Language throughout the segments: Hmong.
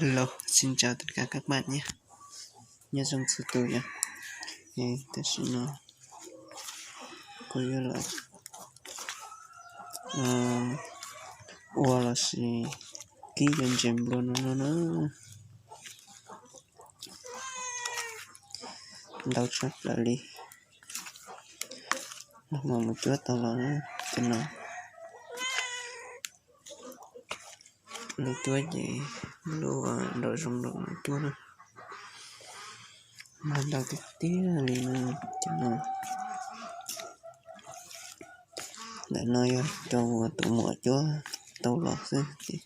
Hello, xin chào tất cả các bạn nhé. Nyob zoo txhua tus yom. Tam sim no kuv yuav los ua los sis kib cov ntses nplua no no na. Ntau tshaj plaws li. Nag hmo mus cuab tau los na, cov no. Lub cuab ces lub nraum zoov nraum no cuab na. Mag ntau tiag tiag li no, cov no. Ntawm no yog cov uas tus muam cuab tau los xwb ces,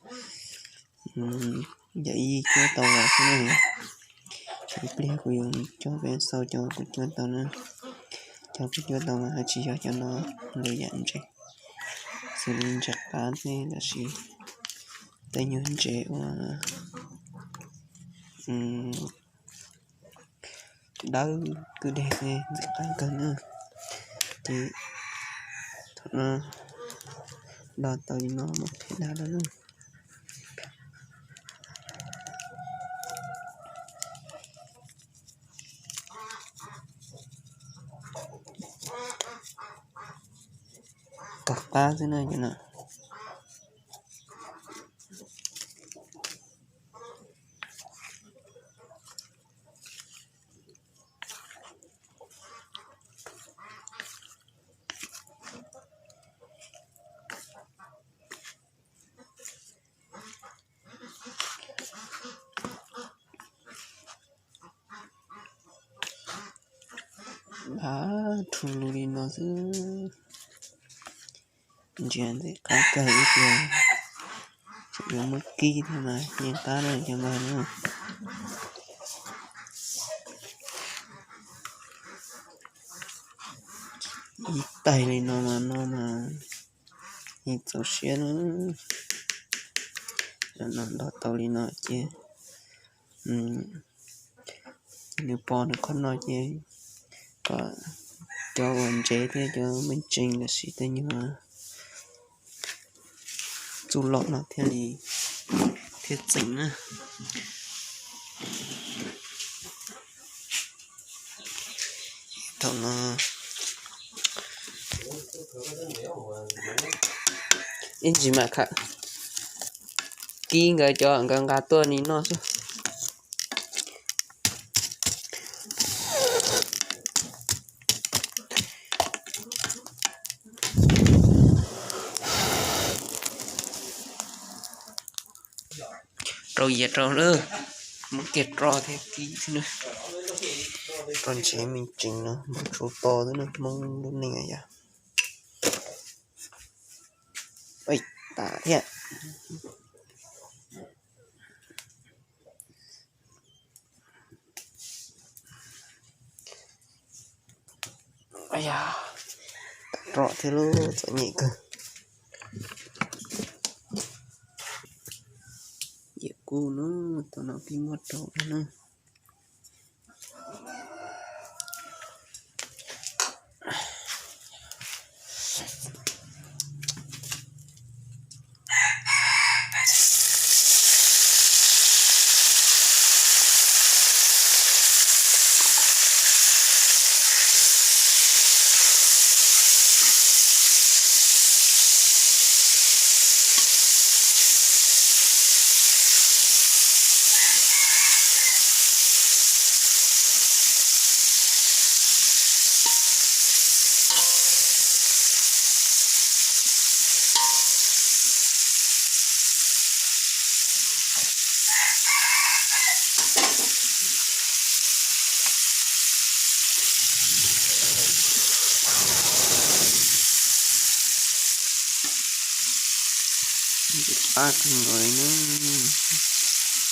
yog ib cuab tau los xwb na. Ib pliag kuv yuav coj peb xauj cov kuv cuab tau na. Cov kuv cuab tau mas tsis yog cov no, lwm yam ntses, xws li ntses qab tej lossis tej nyuag ntses uas dawb kwj deg tej ntxim qab kawg na. Ces thaum no do tau li no mas phem dag lawm na. Kawg qab xwb na cov no. Npab rhu lus li no xwb. Ntsia ntxim qab kawg ib pliag, tseem yuav muab kib thiab mas yeej qab na cov npab na. Ib tais li no mas no mas yeej txaus siab na. Cov no nto tau li no ces, ces nws pom nws qhov no ces kom cov uas ntsev thiab cov me tsees lossis tej nyuag txuj lom no thiaj li thiaj txeem na. Thaum no ib ntsis mam khav kib nkawd cov nkawd nqa tuaj li no xwb. Rau yias rau lawm, muab kiag ro thiab kib xwb na. Ro ntsev me tsees no npog tsau to xwb na Hmoob lub neej yom. Ej, tas thiab. Rom thiab lub txom nyem kawg. Yam kuj no, tau no pib muab rau na. Pab kawg nkaus li na,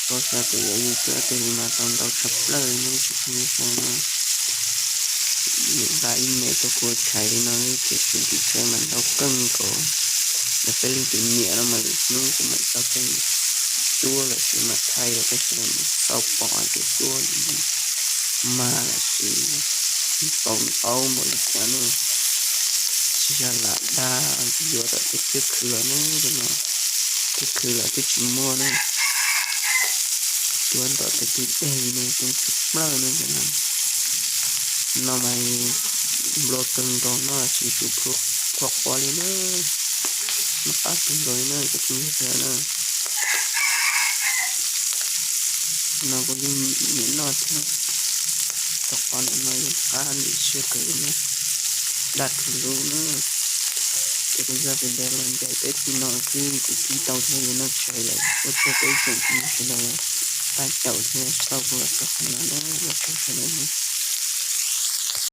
tau xav kom yuav yus coj tus li mas tau ntau tshaj plaws li na tsis tau li xav no. Yus nqa ib me rau kuv tshais li no ces kuv tus tshais mas ntau kawg nkaus, yog peb leej twg nyiam no mas lwm hnub kuv mam tau thaij cuab lossis mam thaij rau peb sawv daws tau pom hais tias cuab mas lossis tau aub npaum li cas na. Tsis yog lam dag yuav tom tej kiab khw los na, tej no kiab khw los twb tsis muaj na. yuav ntawm tes twg deg no, tsis plawj no ces no mas nplua kawg nkaus no tsis tsum plhu qhuav qhuav li na. Noj qab kawg nkaus li na cov phooj ywg sawv daws na. No kuv yeej nyiam noj thiab. Rau qhov no yog qab lim siab kawg li na, daj rhuv lub na. Ces kuv zaj video los ncaim peb txij no xwb, kuv kib tau thiab yuav noj tshais lawm, ua tsaug rau ib tsoom phooj ywg sawv daws pab caum thiab tau kuv los txog qhov no na, ua tsaug sawv daws na.